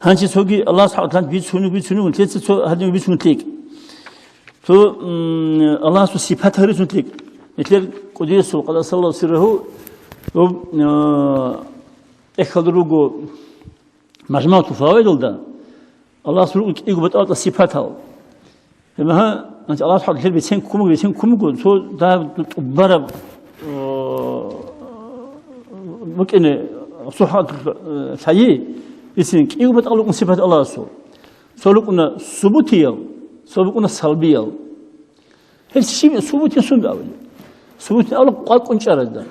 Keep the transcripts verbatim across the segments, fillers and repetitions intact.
Гьанже цоги Аллагьас хӀакъалъан бицунеб, бицунеб, нилъеца цо гьадинаб бицун лъикӀ. Цо, м, Аллагьасул сипат гьарицун лъикӀ. Нилъер кӀудиясул къадасаллагьу сиррагьу, гьоб, а, тӀехьалда руго Мажмагьу Фаваидалда, Аллагьасул руго кӀиго батӀалда сипатал. Гьеб гьа, значит, Аллагьас хӀакъ нилъер бицен ккун буго, бицен ккун буго, цо дагьаб тӀубараб, э, букӀине, цо хӀакъ, э, лъайи, бицен кӀиго батӀал рукӀун сипат Аллагьасул. Цо рукӀуна субутиял, цо рукӀуна салбиял. Гьеб щиб субутиял сунда абули? Субутиял абула къвакӀун чӀаразда.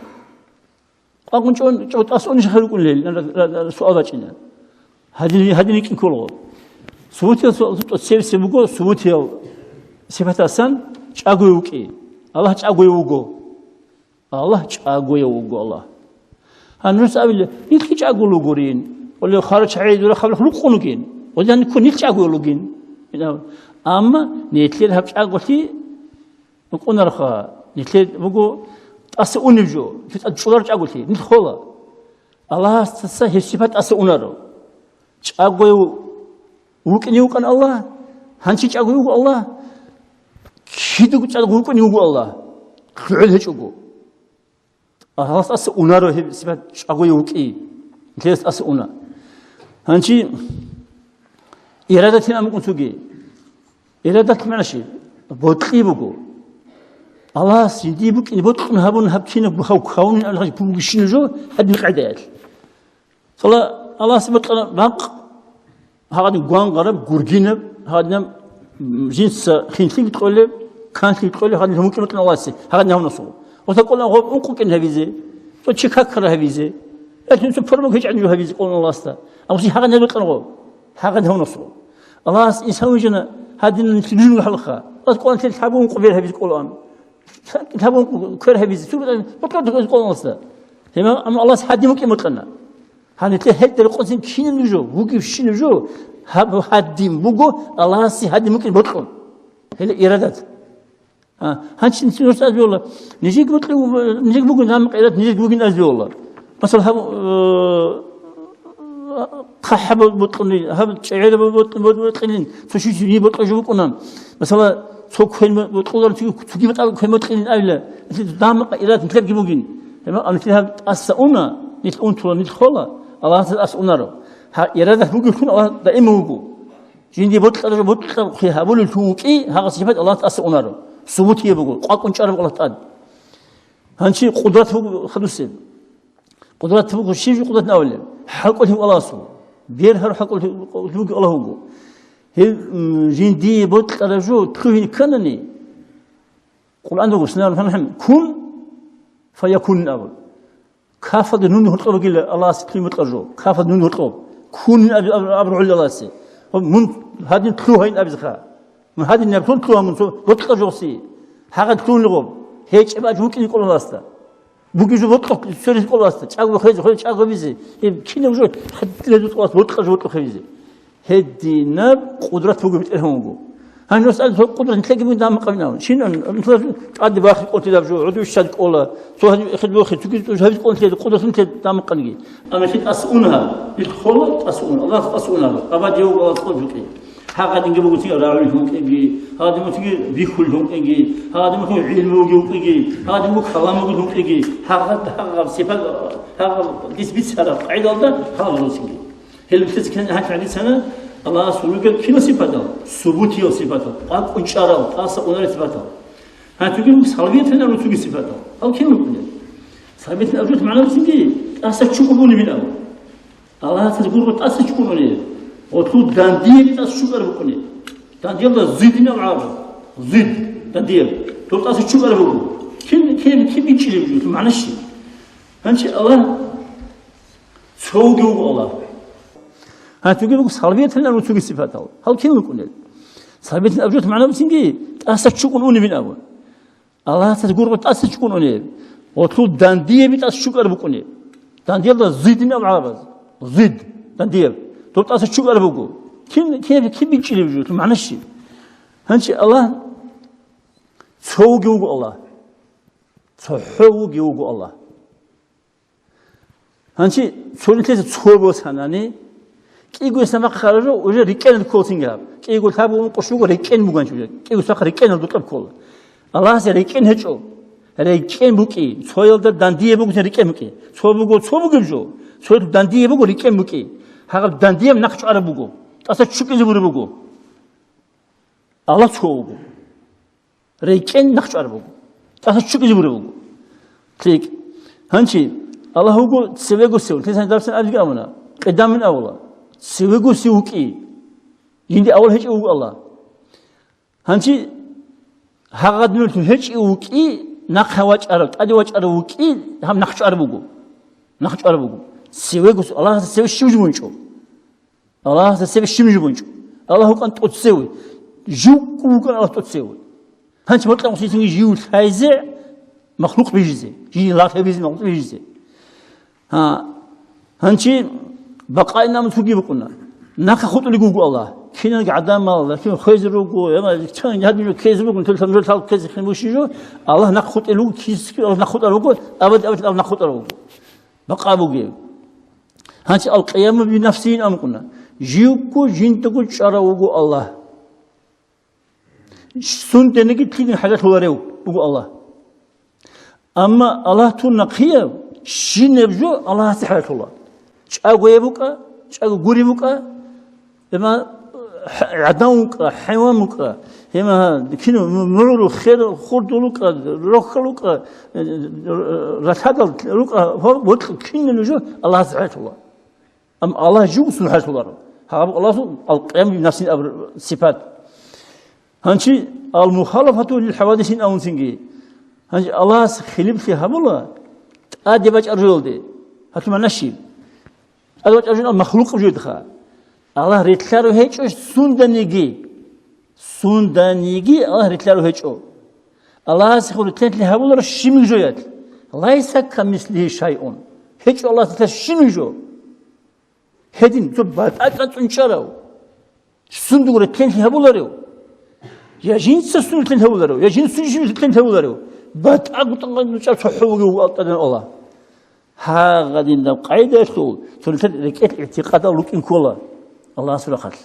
Къвакъун чӀун, чӀун тӀаса унищ хӀал рукӀунел, ра-, ра-, ра-, суал бачӀина. Гьадин, гьадин рикӀкӀин кколаго. Субутиял су-, су-, цебесеб буго, субутиял сипатасан чӀагояв вукӀи. Аллагь чӀагояв вуго. Аллагь чӀагояв вуго, Аллагь. Гьанже абила, нилъги чӀаго вугорин. Оле хара чагӀи дура хабар хӀулукъун вугин. Оле нилъ чӀаго вугин. Амма нилъер гьаб чӀаголъи букӀунароха, нилъер буго тӀаса унеб жо, нилъер тӀад чӀолар чӀаголъи, нилъ хола. Аллагьасдаса гьеб сипат тӀаса унаро. ЧӀагояв вукӀине вукӀан Аллагь, гьанчи чӀаго вуго Аллагь, кидаго чӀаго вукӀине вуго Аллагь, лъугӀел гьечӀого. Аллагьас тӀаса унаро гьеб сипат чӀагояв вукӀи, нилъер тӀаса уна. Гьанчи ирадатин амукӀун цоги. Ирадат магӀна щиб? Бокьи буго. Аллагьас жиндие букӀине бокьун гьабун гьаб кинаб гьав кавунин абун гьаб бугищина жо гьадин къагӀидаялъ. Цала Аллагьас бокьана бакъ, гьагъадин гвангъараб, гургинаб, гьагъадинаб, м, жинца хинлъиги кьолеб, канлъиги кьолеб, гьагъадин гьамукӀин бокьана Аллагьасе, гьагъадин гьавнасул. Оса кӀолан гъоб ункъукӀин гьабизе, цо чи какара гьабизе. Ялъунца пормаг гьечӀан жо гьабизе кӀолан Аллагьасда. Амма гьагъадин бокьана гъоб, гьагъадин гьавнасул. Аллагьас инсан вижана гьадин лъугьинула хӀалха. Аллагьас кӀолан лъабун ункъ бер гьабизе кӀолан. Лъабун квер гьабизе, цо бокьарав кӀолан Аллагьасда. Гьеб амма Аллагьас гьадин букӀин бокьана. Гьанилъе гьелда рекъон кинаб жо, вугев щинаб жо, гьаб гьадин буго, Аллагьасе гьадин букӀин бокьун. Гьеле ирадат. А, гьанчи нижер аз бегьула, нижеги бокьи-, нижеги бугин, гьаб къират нижеги бугин аз бегьула. Масала, гьаб, э, хъахӀаб бокьуни, гьаб чӀегӀераб бокь-, бокь-, бокьилин, цо щив жив бокьа жо букӀуна. Масала, цо квен бокьуларин, цоги, цоги батӀал квен бокьилин абила, дагьаб къират нилъерги бугин. Гьебмагьанилъи гьаб тӀаса уна, нилъ унтула, нилъ хола, Аллагьас тӀаса унаро. Гьа, ирадат бугелъун Аллагь даим вуго. Жинди бокьарав, бокьарав хъи гьабулелъул вукӀи, гьагъас сипат Аллагьас тӀаса унаро. Субутие буго, къвакӀун чӀараб Аллагь тӀад. Гьанчи къудрат буго хадусеб. Къудрат буго, щиб жо къудрат авлеб? ХӀакъулъи Аллагьасул. Бергьараб хӀакъулъи буго Аллагь вуго. Гьеб, м, жиндие бокьарав жо лъугьин кканани, Къуръан руго, бисмиллагьир рахӀманир рахӀим, «Кун фаякун» абун. Кафалда нун гьоркьоб бугила Аллагьас лъугьин бокьарав жо. Кафалда нун гьоркьоб. «Кун» аб-, аб-, абургӀули Аллагьасе. Ва мун гьадин лъугьайин абизеха. Мун гьадин наб лъун лъугьа мун цо бокьарав жоси. Гьагъад лъугьун гъоб. ГьечӀеб бакӀ букӀине кӀола Аллагьасда. Бугеб жо бокьухъ сверизе кӀола Аллагьасда. ЧӀаго хвезе, хвезе чӀаго бизе. Гьеб кинаб жо хаддилазул Аллагьас бокьарав жо бокьухъ гьабизе. Гьединаб къудрат буго БетӀергьан вуго. Гьанже нус абизе, цо къудрат нилъеги бугин дагьаб-макъаб ин абун. Щинан, нилъер тӀаде бахъи къотӀилаб жо, гӀодов щад кӀола, цо гьадин эхед бохи, цоги цо гьабизе кӀола нилъеда, къудрат нилъеда дагьаб-макъаб иги. Амма нилъ тӀаса уна гьаб, нилъ хола тӀаса уна, Аллагьас тӀаса уна гьаб, абадияб Аллагьас къо букӀи. Гьагъадинги бугин цин рагӀул гьункӀиги, гьагъадин бугин цин бихьул гьункӀиги, гьагъадин бугин гӀилму бугев вукӀиги, гьагъадин бугин калам бугев гьункӀиги, гьагъад-, гьагъаб сипат, гьагъаб дис бицараб къагӀидалда гьагъаб гьункӀиги. Гьел бицаца кин гьанчи гьадисана, Аллагьас ругел кинал сипатал? Субутиял сипатал, къвакӀун чӀарал, тӀаса унарел сипатал. Гьанчи ругел салбиятал абун цоги сипатал. Гьал кин рукӀунел? Салбиятал абун магӀна буцинги, тӀаса чӀукӀун унебин абун. Аллагьасда гургъу тӀаса чӀукӀун унеб. Гъотлъул дандияб тӀаса чӀукӀар букӀунеб. Дандиялда зиддин абун гӀараб. Зидд, дандияб. Доб тӀаса чӀукӀар буго. Кин, кин, кин бичӀчӀилеб жо, магӀна щиб? Гьанчи Аллагь Цо вугев вуго Аллагь. Гьанчи ругел буго салбиятал абун цоги сипатал. Гьал кин рукӀунел? Салбиятал абун магӀна буцинги, тӀаса чӀукӀун унебин абун. Аллагьасда гургъу тӀаса чӀукӀун унеб. Гъотлъул дандияби тӀаса чӀукӀар букӀунеб. Дандиялда зиддин абун гӀарабаз. Зидд, дандияб. Доб тӀаса чӀукӀар буго. Кин, кин, кин бичӀчӀилеб жо, магӀна щиб? Гьанчи Аллагь цо вугев вуго Аллагь. ЦохӀо вугев вуго Аллагь. Гьанчи цо нилъеца цо босанани, КӀиго гьесда махъ хъаражо, уже рикӀкӀенал кколцинги гьаб. КӀиго лъабго ункъо щуго рикӀкӀен буган чӀужа. КӀиго сахъ рикӀкӀенал дутӀаб ккола. Аллагьасе рикӀкӀен гьечӀо. РикӀкӀен букӀи, цоялда дандие бугоцин рикӀкӀен букӀи. Цо буго, цо бугеб жо. Цоялда дандие буго, рикӀкӀен букӀи. Гьагъаб дандияб нахъ чӀвараб буго. ТӀаса ччукӀизе буреб буго. Аллагь цо вуго. РекӀен нахъ чӀвар буго. ТӀаса ччукӀизе буреб буго. ЛъикӀ. Гьанчи, Аллагь вуго цевего сев. Лъисан дарсан абиги абуна. Къидамин авала. Цевего сев вукӀи. Жинди авал гьечӀев вуго Аллагь. Гьанчи, гьагъадинулъул гьечӀев вукӀи, нахъа вачӀарав, тӀаде вачӀарав вукӀи, гьаб нахъ чӀвар буго. Нахъ чӀвар буго. Цевего с-, Аллагьас цеве щив жибунчӀо. Аллагьасда цебе щиб жибунчӀо. Аллагь вукӀан тӀоцеве. Живго вукӀан Аллагь тӀоцеве. Гьанчи бокьа мусицинги жив лъайзе махлукъ бижизе. Жив лагъ гьабизе махлукъ бижизе. Гьа. Гьанчи бакъаинаб цоги букӀуна. Нахъа хутӀулиг вуго Аллагь. Киналги гӀадамал, лакин хвезер руго, яма чан гьадин ккезе буго, тел тамжол тал ккезе хин буши жо. Аллагь нахъ хутӀел вуго, кис Аллагь нахъ хутӀар вуго, абад абад Аллагь нахъ хутӀар вуго. Бакъа бугев. Гьанчи алкъияму бинафсигьин амукъуна. Живго жиндаго чӀарав вуго Аллагь. Сундениги лъилин хӀажалъуларев вуго Аллагь. Амма Аллагь тун нахъияв, щинаб жо Аллагьасе хӀажалъула. ЧӀаго гьеб букӀа, чӀаго гури букӀа, Гьема гӀадан вукӀа, хӀайван вукӀа, гьема кин мугӀру, хер, хурдул вукӀа, рохьал вукӀа, ралъадал рукӀа, гьор бокьу кинал нуж Аллагьас хӀалъула. Амма Аллагь жугьсун хӀалъуларо. Гьаб Аллагьасул алкъиям нафсин аб-, сипат. Гьанчи ал-мухалафату лил хӀавадисин авунцинги. Гьанчи Аллагьас хилиплъи гьабула тӀаде бачӀар жоялде. Гьатуманащи. ТӀадвачӀаржунал махлукъ жойдха. Аллагь рилълъарав гьечӀо сунданиги. Сунданиги Аллагь рилълъарав гьечӀо. Аллагьасехун рилълъанлъи гьабуларо щиб жоялъ. Лайса камислигьи шайъун. ГьечӀо Аллагьас рилълъарав щиб жо. Гьедин, цо батӀа кьацӀун чӀарав. Сундул рилълъанлъи гьабуларев? Я жинца сунлъил гьавуларев, я жинца жинлъил гьавуларев. БатӀа гутӀан нучӀар цохӀо вугев вуго АлтӀадан Аллагь. Гьагъадинаб къайдалъул цо нилъер рекӀелъ игӀтикъадал рукӀин ккола Аллагьас рахъалъ.